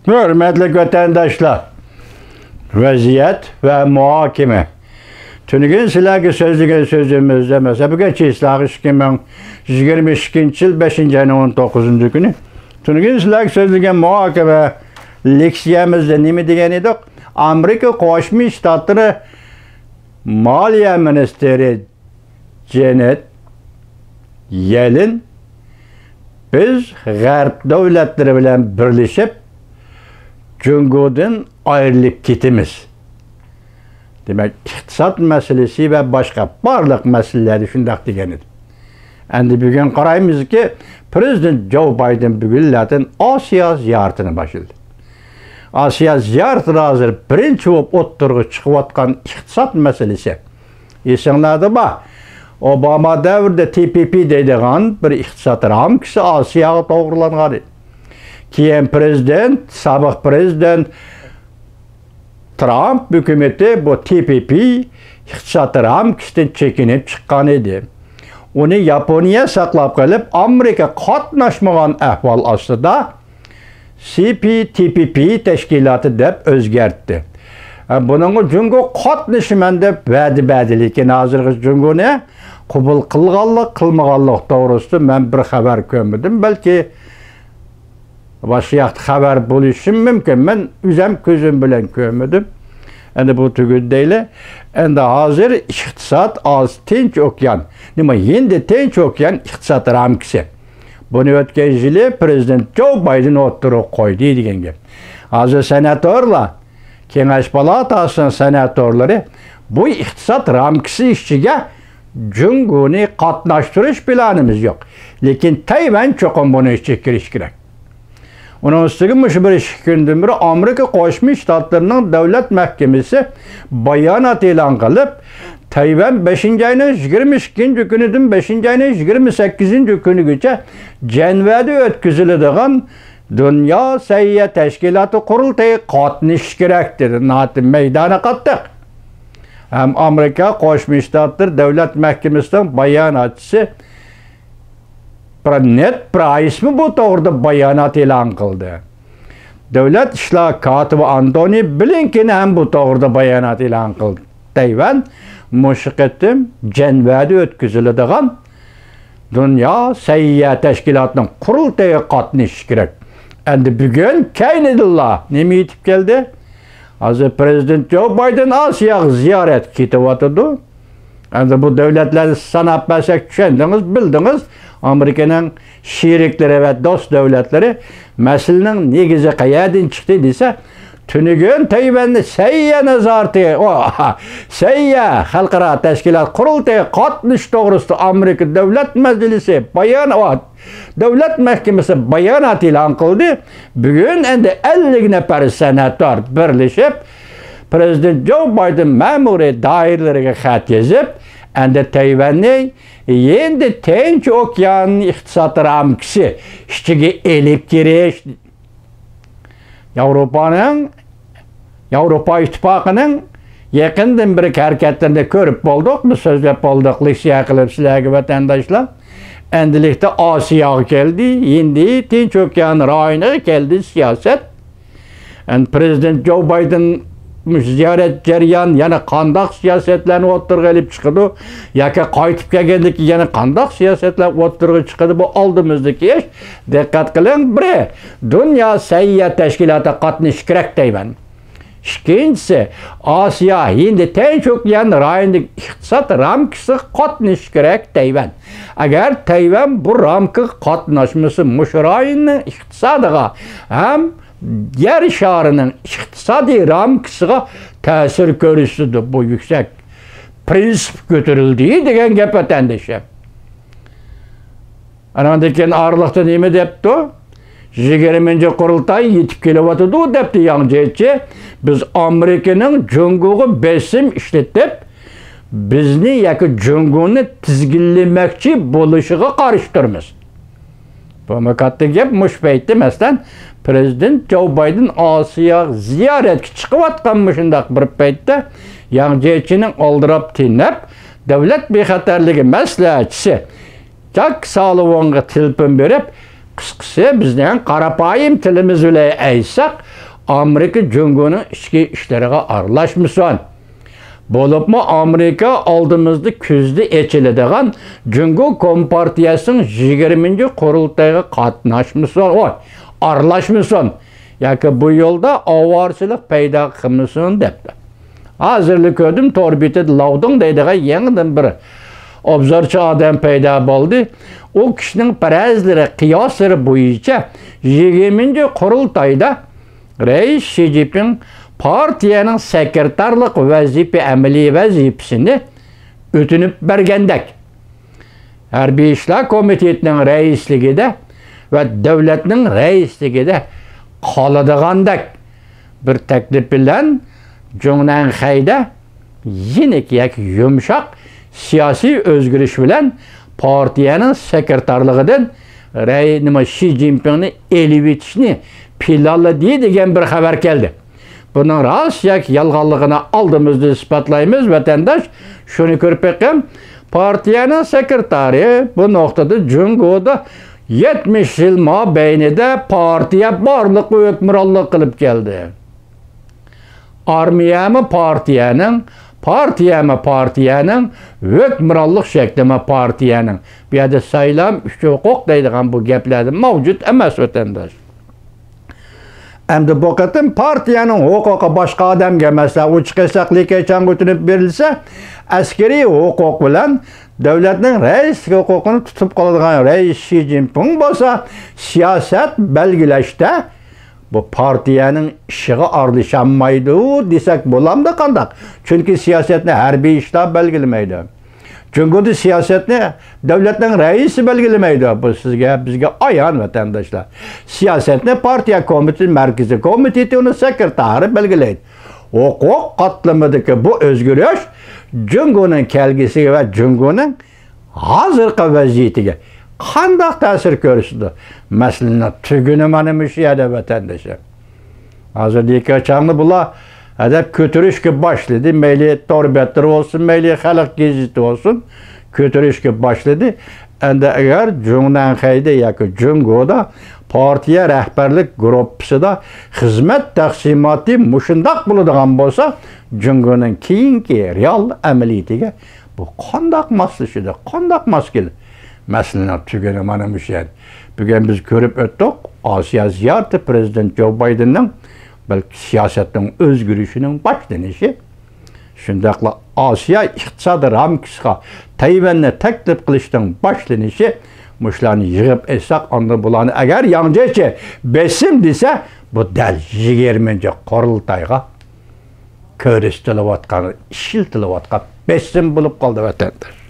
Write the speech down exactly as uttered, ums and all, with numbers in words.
ھۆرمەتلىك ۋەتەنداشلار، ۋەزىيەت ۋە مۇھاكىمە. تۈنۈگۈن سىلەرگە سۆزلىگەن سۆزىمىزدە، مەسىلەن، بۈگۈن چىسلاغا ئىككى مىڭ يىگىرمە ئىككىنچى يىل بەشىنچى ئاينىڭ ئون توققۇزىنچى كۈنى. تۈنۈگۈن سىلەرگە سۆزلىگەن مۇھاكىمە لېكسىيەمىزدە نېمە دېگەن ئىدۇق؟ ئامېرىكا قوشما شتاتلىرى مالىيە مىنىستىرى جېنېت يېلېن، «بىز غەرب دۆلەتلىرى بىلەن بىرلىشىپ جۇڭگودىن ئايرىلىپ كېتىمىز.» دېمەك، ئىقتىساد مەسىلىسى ۋە باشقا بارلىق مەسىلىلەردە شۇنداق دېگەن ئىدى. ئەمدى بۈگۈن قارايمىزكى، پىرېزىدېنت جو بايدېن بۈگۈنلەردىن ئاسىيا زىيارىتىنى باشلىدى. ئاسىيا زىيارىتىدە ھازىر بىرىنچى بولۇپ ئوتتۇرىغا چىقىۋاتقان ئىقتىساد مەسىلىسى. ئېسىڭلاردا بار، ئوباما دەۋرىدە تى پى پى دەيدىغان بىر ئىقتىساد رامكىسى ئاسىياغا توغرىلانغان ئىدى. كېيىن پىرېزىدېنت، سابىق پىرېزىدېنت ترامپ ھۆكۈمىتى بۇ تى پى پى ئىقتىساد رامكىسىدىن چېكىنىپ چىققان ئىدى. ئۇنى ياپونىيە ساقلاپ قېلىپ، ئامېرىكا قاتناشمىغان ئەھۋال ئاستىدا، سى پى تى پى پى تەشكىلاتى دەپ ئۆزگەرتتى. ھە، بۇنىڭغا جۇڭگو قاتنىشىمەن دەپ ۋەدە بەردى، لېكىن ھازىرغىچە جۇڭگونى قوبۇل قىلغانلىق، قىلمىغانلىق توغرىسىدا مەن بىر خەۋەر كۆرمىدىم. بەلكى باشقا ياقتا خەۋەر بولۇشى مۇمكىن. مەن ئۆزۈم كۆزۈم بىلەن كۆرمىدىم. ئەمدى بۇ تۈگىدى دەيلى. ئەمدى ھازىر ئىقتىساد ئاز-، تىنچ ئوكيان، نېمە، ھىندى تىنچ ئوكيان ئىقتىساد رامكىسى. بۇنى ئۆتكەن يىلى پىرېزىدېنت جو بايدېن ئوتتۇرىغا قويدى دېگەن گەپ. ھازىر سېناتورلار، كېڭەش پالاتاسىنىڭ سېناتورلىرى بۇ ئىقتىساد رامكىسى ئىچىگە جۇڭگونى قاتناشتۇرۇش پىلانىمىز يوق. لېكىن تەيۋەن چوقۇم بۇنىڭ ئىچىگە كىرىشى كېرەك. ئۇنىڭ ئۈستىگە مۇشۇ بىر ئىككى كۈندىن بېرى ئامېرىكا قوشما شتاتلىرىنىڭ دۆلەت مەھكىمىسى بايانات ئېلان قىلىپ، تەيۋەن بەشىنچى ئاينىڭ يىگىرمە ئىككىنچى كۈنىدىن بەشىنچى ئاينىڭ يىگىرمە سەككىزىنچى كۈنىگىچە جەنۋەدە ئۆتكۈزۈلىدىغان دۇنيا سەھىيە تەشكىلاتى قۇرۇلتىيىغا قاتنىشىش كېرەك دېدى. ناھايىتى مەيدانى قاتتىق. ھەم ئامېرىكا قوشما شتاتلىرى دۆلەت مەھكىمىسىنىڭ باياناتچىسى برېنت پرايسمۇ بۇ توغرىدا بايانات ئېلان قىلدى. دۆلەت ئىشلار كاتىپى ئانتونى بلىنكېن ھەم بۇ توغرىدا بايانات ئېلان قىلدى. تەيۋەن مۇشۇ قېتىم جەنۋەدە ئۆتكۈزۈلىدىغان دۇنيا سەھىيە تەشكىلاتىنىڭ قۇرۇلتىيىغا قاتنىشىشى كېرەك. ئەمدى بۈگۈن كەينىدىنلا نېمە يېتىپ كەلدى؟ ھازىر پىرېزىدېنت جو بايدېن ئاسىياغا زىيارەتكە كېتىۋاتىدۇ. ئەمدى بۇ دۆلەتلەرنى ساناپ بەرسەك، چۈشەندىڭىز، بىلدىڭىز. ئامېرىكىنىڭ شېرىكلىرى ۋە دوست دۆلەتلىرى مەسىلىنىڭ نېگىزى قەيەردىن چىقتى دېسە، تۈنۈگۈن تەيۋەننى سەھىيە نازارىتى، ئو، سەھىيە خەلقئارا تەشكىلات قۇرۇلتىيىغا قاتنىشىش توغرىسىدا ئامېرىكا دۆلەت مەجلىسى بايان-، ئو، دۆلەت مەھكىمىسى بايانات ئېلان قىلدى. بۈگۈن ئەمدى ئەللىك نەپەر سېناتور بىرلىشىپ، پىرېزىدېنت جو بايدېن مەمۇرىي دائىرىلىرىگە خەت يېزىپ، ئەمدى تەيۋەننى ھىندى تىنچ ئوكيان ئىقتىساد رامكىسى ئىچىگە ئېلىپ كىرىش، ياۋروپانىڭ، ياۋروپا ئىتتىپاقىنىڭ يېقىندىن بېرىكى ھەرىكەتلىرىنى كۆرۈپ بولدۇق، بىز سۆزلەپ بولدۇق، لېكسىيە قىلىپ سىلەرگە ۋەتەنداشلار. ئەمدىلىكتە ئاسىياغا كەلدى، ھىندى تىنچ ئوكيان رايونىغا كەلدى سىياسەت. ئەمدى پىرېزىدېنت جو بايدېن مۇشۇ زىيارەت جەريانى يەنە قانداق سىياسەتلەرنى ئوتتۇرىغا ئېلىپ چىقىدۇ ياكى قايتىپ كەلگەندىن كېيىن يەنە قانداق سىياسەتلەر ئوتتۇرىغا چىقىدۇ، بۇ ئالدىمىزدىكى ئىش. دىققەت قىلىڭ، بىرى، دۇنيا سەھىيە تەشكىلاتىغا قاتنىشىش كېرەك دەيمەن. ئىككىنچىسى، ئاسىيا، ھىندى تىنچ ئوكيان رايونىدىكى ئىقتىساد رامكىسىغا قاتنىشىش كېرەك دەيمەن. ئەگەر تەيۋەن بۇ رامكىغا قاتناشمىسا، مۇشۇ رايوننىڭ ئىقتىسادىغا ھەم يەر شارىنىڭ ئىقتىسادىي رامكىسىغا تەسىر كۆرسىتىدۇ. بۇ يۈكسەك پرىنسىپ كۆتۈرۈلدى دېگەن گەپ، ۋەتەندىشىم. ئاناندىن كېيىن ئارىلىقتا نېمە دەپتۇ؟ يىگىرمىنچى قۇرۇلتاي يېتىپ كېلىۋاتىدۇ دەپتۇ ياڭ جيېچى. بىز ئامېرىكىنىڭ جۇڭگوغا بېسىم ئىشلىتىپ، بىزنى ياكى جۇڭگونى تىزگىنلىمەكچى بولۇشىغا قارشى تۇرىمىز. بۇمۇ كاتتا گەپ. مۇشۇ پەيتتە، مەسىلەن، پىرېزىدېنت جو بايدېن ئاسىياغا زىيارەتكە چىقىۋاتقان مۇشۇنداق بىر پەيتتە، ياڭ جيېچىنىڭ ئالدىراپ تېنەپ، دۆلەت بىخەتەرلىكى مەسلىھەتچىسى جاك سالىۋانغا تېلېفون بېرىپ، قىسقىسى، بىزنىڭ قاراپايىم تىلىمىز بىلەن ئېيتساق، ئامېرىكا جۇڭگونىڭ ئىچكى ئىشلىرىغا ئارىلاشمىسۇن. بولۇپمۇ ئامېرىكا ئالدىمىزدا كۈزدە ئېچىلىدىغان جۇڭگو كومپارتىيەسىنىڭ يىگىرمىنچى قۇرۇلتىيىغا قاتناشمىسۇن، ئوي، ئارىلاشمىسۇن ياكى بۇ يولدا ئاۋارىچىلىق پەيدا قىلمىسۇن دەپتۇ. ھازىرلا كۆردۈم، تور بېتىدە لاۋدۇڭ دەيدىغان يېڭىدىن بىر ئوبزورچى ئادەم پەيدا بولدى. ئۇ كىشىنىڭ پەرەزلىرى، قىياسلىرى بويىچە يىگىرمىنچى قۇرۇلتايدا رەئىس شى جىنپىڭ پارتىيەنىڭ سېكرېتارلىق ۋەزىپە، ئەمەلىي ۋەزىپىسىنى ئۆتۈنۈپ بەرگەندەك، ھەربىي ئىشلار كومىتېتىنىڭ رەئىسلىكىدە ۋە دۆلەتنىڭ رەئىسلىكىدە قالىدىغاندەك بىر تەكلىپ بىلەن جۇڭنەنخەيدە يېنىك ياكى يۇمشاق سىياسىي ئۆزگىرىش بىلەن پارتىيەنىڭ سېكرېتارلىقىدىن رەي-، نېمە، شى جىنپىڭنى ئېلىۋېتىشنى پىلانلىدى دېگەن بىر خەۋەر كەلدى. بۇنىڭ راست ياكى يالغانلىقىنى ئالدىمىزدا ئىسپاتلايمىز، ۋەتەنداش. شۇنى كۆرۈپ بېقىڭ، پارتىيەنىڭ سېكرېتارى بۇ نۇقتىدا جۇڭگودا يەتمىش يىل مابەينىدە پارتىيە بارلىققا ھۆكۈمرانلىق قىلىپ كەلدى. ئارمىيەمۇ پارتىيەنىڭ، پارتىيەمۇ پارتىيەنىڭ، ھۆكۈمرانلىق شەكلىمۇ پارتىيەنىڭ. بۇ يەردە سايلام، ئۈچ ھوقۇق دەيدىغان بۇ گەپلەردە مەۋجۇت ئەمەس، ۋەتەنداش. ئەمدى بۇ قېتىم پارتىيەنىڭ ھوقۇقى باشقا ئادەمگە، مەسىلەن، ئۇچ قېساق لىكەيچاڭغا ئۆتۈنۈپ بېرىلسە، ئەسكىرىي ھوقۇق بىلەن دۆلەتنىڭ رەئىسلىك ھوقۇقىنى تۇتۇپ قالىدىغان رەئىس شى جىنپىڭ بولسا سىياسەت بەلگىلەشتە بۇ پارتىيەنىڭ ئىشىغا ئارىلىشالمايدۇ دېسەك بولامدۇ قانداق؟ چۈنكى سىياسەتنى ھەربىي ئىشلار بەلگىلىمەيدۇ. جۇڭگودا سىياسەتنى دۆلەتنىڭ رەئىسى بەلگىلىمەيدۇ. بۇ سىزگە، بىزگە ئايان، ۋەتەنداشلار. سىياسەتنى پارتىيە كومىتېتى، مەركىزىي كومىتېتى، ئۇنىڭ سېكرېتارى بەلگىلەيدۇ. ھوقۇق قاتلىمىدىكى بۇ ئۆزگىرىش جۇڭگونىڭ كەلگۈسىگە ۋە جۇڭگونىڭ ھازىرقى ۋەزىيىتىگە قانداق تەسىر كۆرسىتىدۇ؟ مەسىلىنىڭ تۈگۈنى مانا مۇشۇ يەردە، ۋەتەندىشىم. ھازىر لىكەيچاڭنى بۇلار ھەدەپ كۆتۈرۈشكە باشلىدى. مەيلى تور بەتلىرى بولسۇن، مەيلى خەلق گېزىتى بولسۇن، كۆتۈرۈشكە باشلىدى. ئەمدى ئەگەر جۇڭنەنخەيدە ياكى جۇڭگودا پارتىيە رەھبەرلىك گۇرۇپپىسىدا خىزمەت تەقسىماتى مۇشۇنداق بولىدىغان بولسا، جۇڭگونىڭ كېيىنكى رېئال ئەمەلىيىتىگە بۇ قانداق ماسلىشىدۇ، قانداق ماس كېلىدۇ؟ مەسىلىنىڭ تۈگۈنى مانا مۇشۇ يەردە. بۈگۈن بىز كۆرۈپ ئۆتتۇق، ئاسىيا زىيارىتى، پىرېزىدېنت جو بايدېننىڭ بەلكى سىياسەتنىڭ ئۆزگىرىشىنىڭ باشلىنىشى، شۇنداقلا ئاسىيا ئىقتىسادىي رامكىسىغا تەيۋەننى تەكلىپ قىلىشنىڭ باشلىنىشى، مۇشۇلارنى يىغىپ ئېيتساق، ئاندىن بۇلارنى ئەگەر ياڭجيېچى بېسىم دېسە، بۇ دەل يىگىرمىنچى قۇرۇلتايغا كۆرسىتىلىۋاتقان، ئىشلىتىلىۋاتقان بېسىم بولۇپ قالدى، ۋەتەنداش.